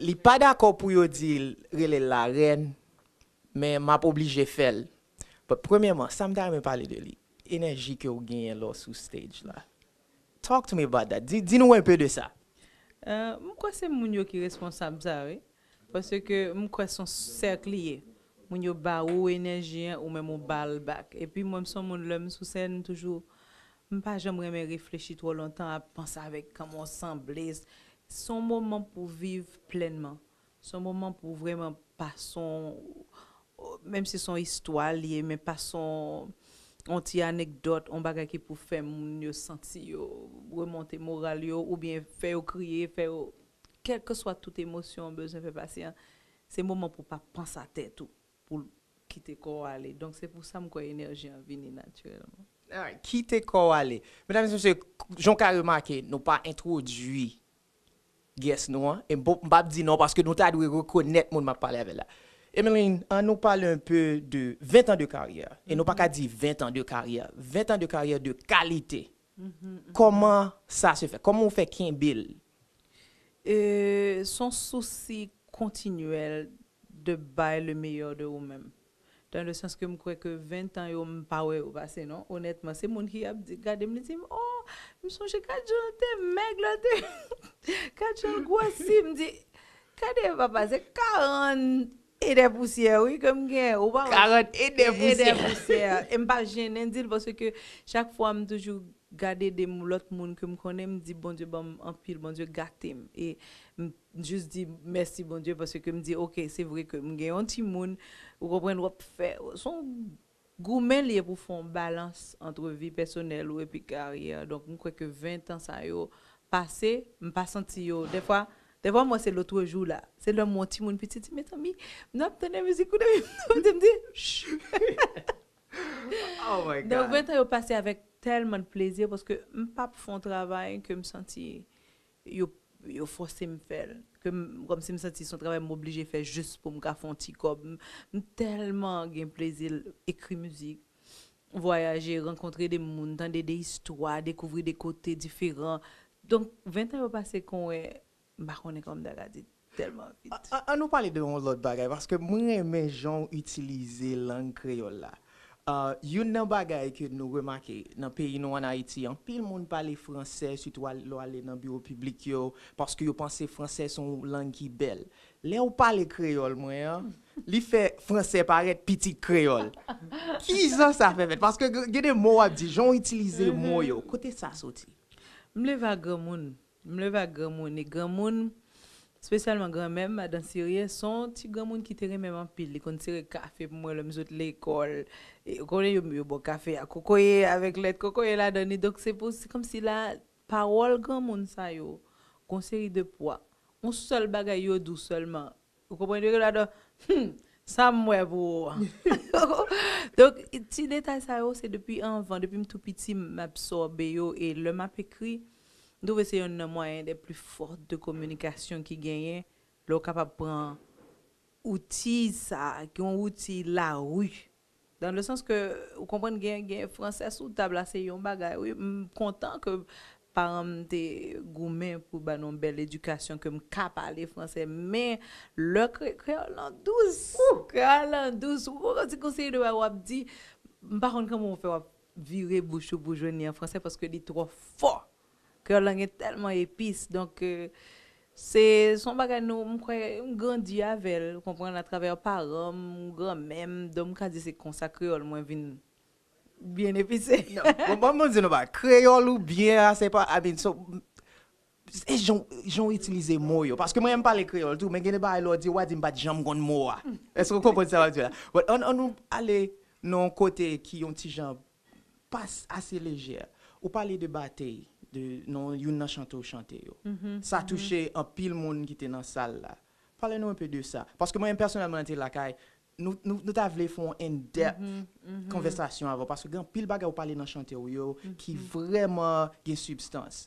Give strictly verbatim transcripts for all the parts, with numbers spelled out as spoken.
li pa dakò pou yo di l, rele l larèn, men m ap oblije fè l. But premyèman, sa m ta renmen pale de li, enèji ke w genyen lè w sou stage la. Talk to me about that. Di, di nou enpe de sa. Euh, m kwè se moun yo ki responsab sa, wi. Paske m kwè se yon sèk li ye. Moun yo ba ou enèji an, ou menm ou ba l back. Epi mwen, m se yon moun, lè m sou sèn, m toujou, m pa janm renmen reflechi twò lontan, ap panse avèk kòman w sanble. Se yon moman pou w viv plènman. Se yon moman pou w vrèman pase yon, menm si se yon istwa li ye, men pase yon, yon ti anekdòt, yon bagay ki pou fè moun yo santi yo, remonte moral yo, oubyen fè yo kriye, fè yo, kèlkeswa tout emosyon w bezwen fè pase an, se moman pou w pa panse a tèt ou, pou w kite kò w ale. Donk, se pou sa m kwè enèji an vini natirèlman. Alright, kite kò w ale. Medam e mesye, jan w ka remake, nou pa entwodui guest nou an. E m p-, m p ap di non paske nou ta dwe rekonèt moun m ap pale avè l la. Emeline, ann nou pale enpe de ven tan de karyè. E nou pa ka di ven tan de karyè. Ven tan de karyè de kalite. Kòman sa se fè? Kòman w fè kenbe l? E, se yon sousi kontinyèl de bay le meilleur de ou menm. Dans le sens ke m kwè ke ven tan yo, m pa wè yo pase non. Onètman, se moun ki ap di, gade m, li di m, oh, m sonje gad jan l te mèg lè l te, gad jan l gwòsi. M di, gade papa, se karant e dè pousyè, wi, ke m gen. Ou pa wè? Karant e dè E dè pousyè. Pousyè. E m pa jennen di l, paske chak fwa m toujou gade de lòt moun ke m konnen, m di, Bondye ban m anpil, Bondye gate m. E m jis di mèsi Bondye, paske m di, oke, se vre ke m gen yon timoun, ou konprann, w ap fè, se yon goumen li ye pou fè yon balans ant vi pèsonèl ou epi karyè. Donk, m kwè ke ven tan sa yo pase, m pa santi yo, dèfwa, dèfwa m wè se lòtrejou la. Se lè m wè yon timoun piti di, mezanmi, m ap tande mizik ou depi m di, shh. Oh my Donk, God. Ven tan yo pase avèk tèlman de plezi, paske m p ap fè yon travay ke m santi yo, yo fòse m fè l. Ke m, kòmsi m santi se yon travay m oblije fè jis pou m ka fè yon ti kòb. M, m tèlman gen plezi l ekri mizik, vwayaje, rankontre de moun, tande de istwa, dekouvri de kote diferan. Donk, ven tan yo pase kon wè, m pa konnen kòman m ta ka di, tèlman vit. An, an nou pale de yon lòt bagay, paske mwen renmen jan w itilize lang kreyòl la. Ah, youn nan bagay ke nou remake nan peyi nou ann Ayiti, anpil moun pale fransè, sitou al-, lè w ale nan biwo piblik yo, paske yo panse fransè se yon lang ki bèl. Lè w pale kreyòl mwen an, li fè fransè parèt pitit kreyòl. Kijan sa fè fèt? Paske g-, gen de mo w ap di, jan w itilize mo yo, kote sa soti? M leve ak granmoun. M leve ak granmoun. E granmoun, espesyalman granmè m, madan Sirye, se yon ti granmoun ki te renmen m anpil. Li konn sere kafe pou mwen lè m sot lekòl. E, ou konnen yo, yo ba w kafe a kokoye avèk lèt kokoye ladan li. Donk, se pou, se kòmsi la, pawòl granmoun sa yo, gon seri de pwa. Yon sèl bagay yo di w sèlman. Ou konprann, yo rele ladan, hmm, sa m wè pou ou an. Donk, ti detay sa yo, se depi anvan, depi m tou piti, m absòbe yo, e lè m ap ekri, m twouve se yonn nan mwayen de pli fò de kominikasyon ki genyen, lè w kapab pran outi sa, ki yon outi lari. Dans le sens ke, ou konprann, gen, gen fransè sou tab la, se yon bagay, wi. M kontan ke paran m te goumen pou ban nou yon bèl edikasyon, ke m ka pale fransè, men lè kre-, kreyòl lan dous, kreyòl lan dous, ou konprann, ti konsèy de bagay w ap di, m pa konn kòman w fè w ap vire bouch ou pou jwenn li an fransè, paske li twò fò. Kreyòl lan gen tèlman epis, donk, euh, se, se yon bagay nou, m kwè, m grandi avè l, ou konprann, atravè paran m, granmè m, donk m ka di se konsa kreyòl mwen vin byen epise. Non, bon, bon, bon, di nou ba, kreyòl ou byen a, se pa, I mean, so, e jan, jan w itilize mo yo. Paske mwen, m pale kreyòl tou, men gen de bagay lè w di, w a di m pa t janm konn mo a. Èske w konprann sa m ap di la? But, an, an nou ale nan yon kote ki yon ti jan pa s-, ase lejè. Ou pale de batey, de, nan youn nan chante w chante yo. Sa touche anpil moun ki te nan sal la. Pale nou enpe de sa. Paske mwen menm pèsonèlman, mwen te lakay, nou, nou, nou ta vle fè yon in-depth konvèsasyon avan. Paske gen anpil bagay ou pale nan chante w yo ki vrèman gen sibstans.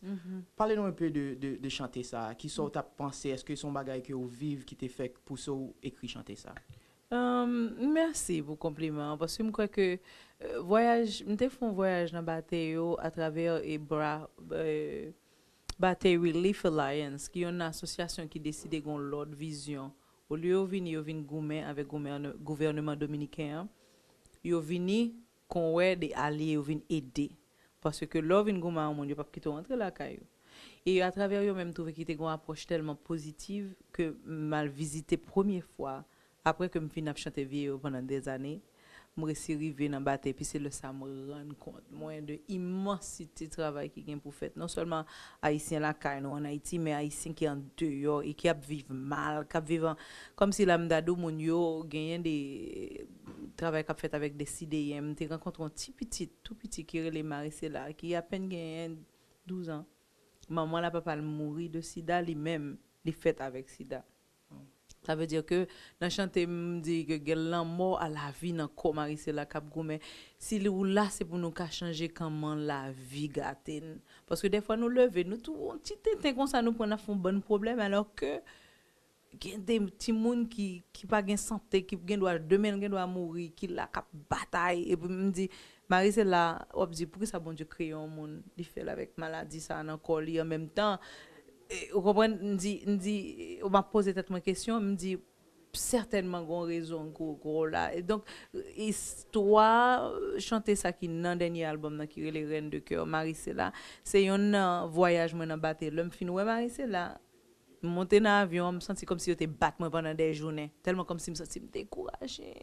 Pale nou enpe de, de, de chante sa. Kisa w t ap panse? Èske se yon bagay ke w viv ki te fè k pouse w ekri chante sa? Um, mèsi pou konpliman an, paske m kwè ke, euh, vwayaj, m te fè yon vwayaj nan batey yo atravè e bra, euh, Batey Relief Alliance, ki yon asosyasyon ki deside gen yon lòt vizyon. Olye yo vini, yo vin goumen avèk gouvène- gouvèneman dominiken an, yo vini kon wè de alye, yo vin ede. Paske lè w vin goumen a yon moun, yo p ap kite w antre lakay ou. E atravè yo menm, m twouve ki te gen yon apwòch tèlman pozitiv ke m al vizite premye fwa, apre ke m fin ap chante vye yo pandan dèzane, m resi rive nan batey, epi se lè sa m rann kont mwen de imansite travay ki gen pou fèt. Non sèlman Ayisyen lakay nou ann Ayiti, men Ayisyen ki andeyò e ki ap viv mal, k ap viv an, kòmsi la m ta di w moun yo genyen de travay k ap fèt avèk de sideyen. M te rankontre yon ti pitit, tou piti, ki rele Marisela, ki apèn genyen douz an. Manman l a papa l mouri de sida, li menm, li fèt avèk sida. Sa vle di ke nan chante m di ke gen lanmò a lavi nan kò Marisela k ap goumen. Si li ou la, se pou nou ka chanje kòman lavi gate n. Paske dèfwa nou leve, nou tou yon ti tenten konsa, nou pran n ap fè yon bann pwoblèm, alò ke gen de timoun ki, ki pa gen sante, ki gen dwa, demen l gen dwa mouri, ki la k ap batay. Epi m di, Marisela, w ap di, poukisa Bondye kreye yon moun, li fè l avèk maladi sa a nan kò li an menm tan? E, ou konprann? M di, m di, m ap poze tèt mwen kesyon, m di, sètènman gen yon rezon gwo, gwo la. E donk, istwa chante sa ki nan dènye albòm nan ki rele Reine de Cœur, Marisela, se yonn nan vwayaj mwen nan batey. Lè m fin wè Marisela, m monte nan avyon an, m santi kòmsi yo te bat mwen pandan de jounen. Tèlman kòmsi m santi m dekouraje.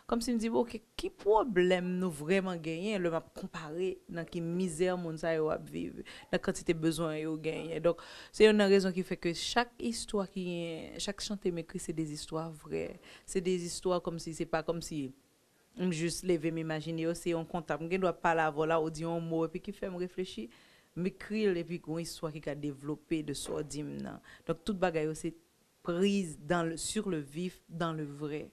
Kòmsi m di, "Ok, ki pwoblèm nou vrèman genyen lè m ap konpare nan ki mizè moun sa yo ap viv, nan kantite bezwen yo genyen?" Donk, se yonn nan rezon ki fè ke chak istwa ki gen, chak chante m ekri, se de zistwa vrè. Se de zistwa kòmsi, se pa kòmsi m jis leve m imajine yo, se yon kontak. M gen dwa pale avè w la, ou di yon mo, epi ki fè m reflechi, m ekri l, epi gon istwa ki ka devlope de sa w di m nan. Donk, tout bagay yo, se priz dans le, sur le vif, dans le vrai.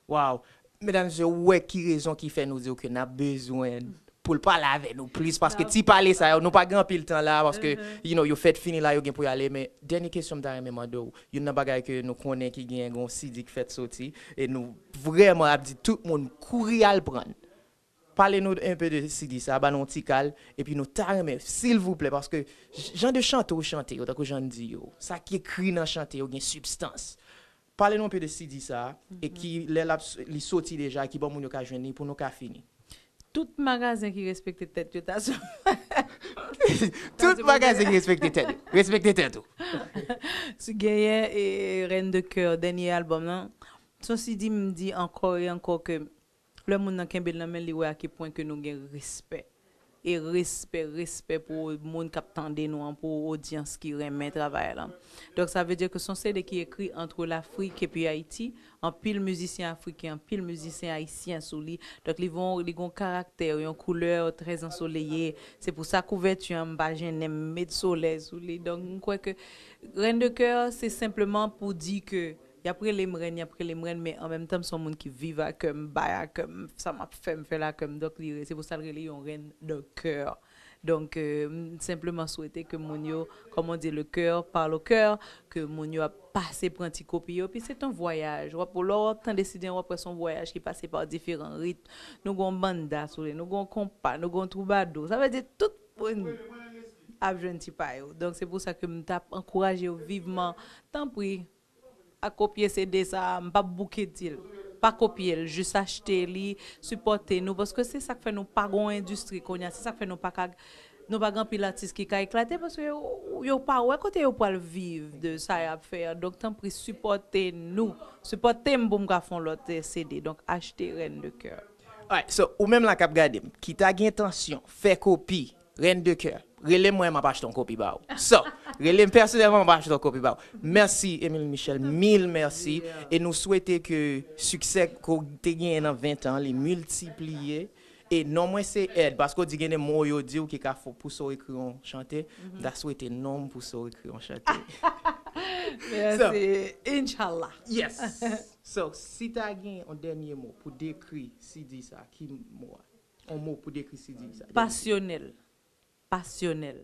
Wow! Medam, mesye, ou wè ki rezon ki fè nou di w ke n ap bezwen pou l pale avè nou plis, paske ti pale sa yo, nou pa gen anpil tan la, paske, you know, yo fèt fini la, yo gen pou y ale, men dènye kesyon m ta renmen mande w, youn nan bagay ke nou konnen ki gen yon C D k fèt soti, e nou vrèman ap di tout moun kouri al pran l. Pale nou enpe de C D sa, ba nou yon ti kal, epi nou ta renmen, silvouplè, paske j- jan de chante ou chante yo, tankou jan n di yo, sa ki ekri nan chante yo gen sibstans. Pale nou enpe de C D sa, e ki lè l ap s- li soti deja, ki bò moun yo ka jwenn li pou nou ka fini. Tout magazen ki respekte tèt yo ta sou. Tout magazen ki respekte tèt yo. Respekte tèt ou. Si genyen e Reine de Cœur, dènye albòm nan, se yon C D m di ankò e ankò ke lè moun nan kenbe l nan men l, li wè a ki pwen ke nou gen respè. E respè, respè pou moun k ap tande nou an, pou odyans ki renmen travay la. Donk, sa vle di ke se yon C D ki ekri ant Lafrik epi Ayiti. Anpil mizisyen afriken, anpil mizisyen ayisyen sou li. Donk, li gon, li gon karaktè, yon koulè trè ansoleye. Se pou sa kouvèti an, m pa jennen, m met solèy sou li. Donk, m kwè ke Reine de Cœur, se senpleman pou di ke y ap rele m rèn, y ap rele m rèn, men an menm tan, m se yon moun ki viv a kè m, bay a kè m, sa m ap fè, m fè l a kè m. Donk, li, se pou sa l rele yon reine de cœur. Donk, euh, m senpleman swete ke moun yo, comme on dit, le cœur parle au cœur, ke moun yo ap pase pran ti kopi yo, epi se yon vwayaj. W ap, lè w ap tande C D an, w ap wè se yon vwayaj ki pase pa diferan ritm. Nou gon banda sou li, nou gon konpa, nou gon twoubadou. Sa vle di tout moun ap jwenn ti pa yo. Donk, se pou sa ke m t ap ankouraje yo vivman. Tanpri, pa kopye C D sa a, m p ap bouke di l. Pa kopye l, jis achte li, sipòte nou, paske se sa k fè nou pa gon endistri kounye a, se sa k fè nou pa ka, nou pa gen anpil atis ki ka eklate, paske yo, yo pa wè kote yo pral viv de sa y ap fè a. Donk, tanpri, sipòte nou. Sipòte m pou m ka fè yon lòt, eh, C D. Donk, achte Reine de Cœur. Alright, so, ou menm la k ap gade m, ki ta gen entansyon fè kopi Reine de Cœur, rele m mwen, m ap achte yon kopi ba ou. So, rele m pèsonèlman, m ap achte yon kopi ba ou. Mèsi, Emile Michel, mil mèsi. E nou swete ke siksè ke w te genyen nan ven tan, li miltipliye. E non mwen se Ed, paske w di gen de mo yo di w ki ka fè w pouse w ekri yon chante. M ta swete non m pouse w ekri yon chante. Mèsi. Inshallah. Yes. So, si ta gen yon dènye mo pou dekri C D sa, ki mo a? Yon mo pou dekri C D sa. Pasyonèl. Pasyonèl.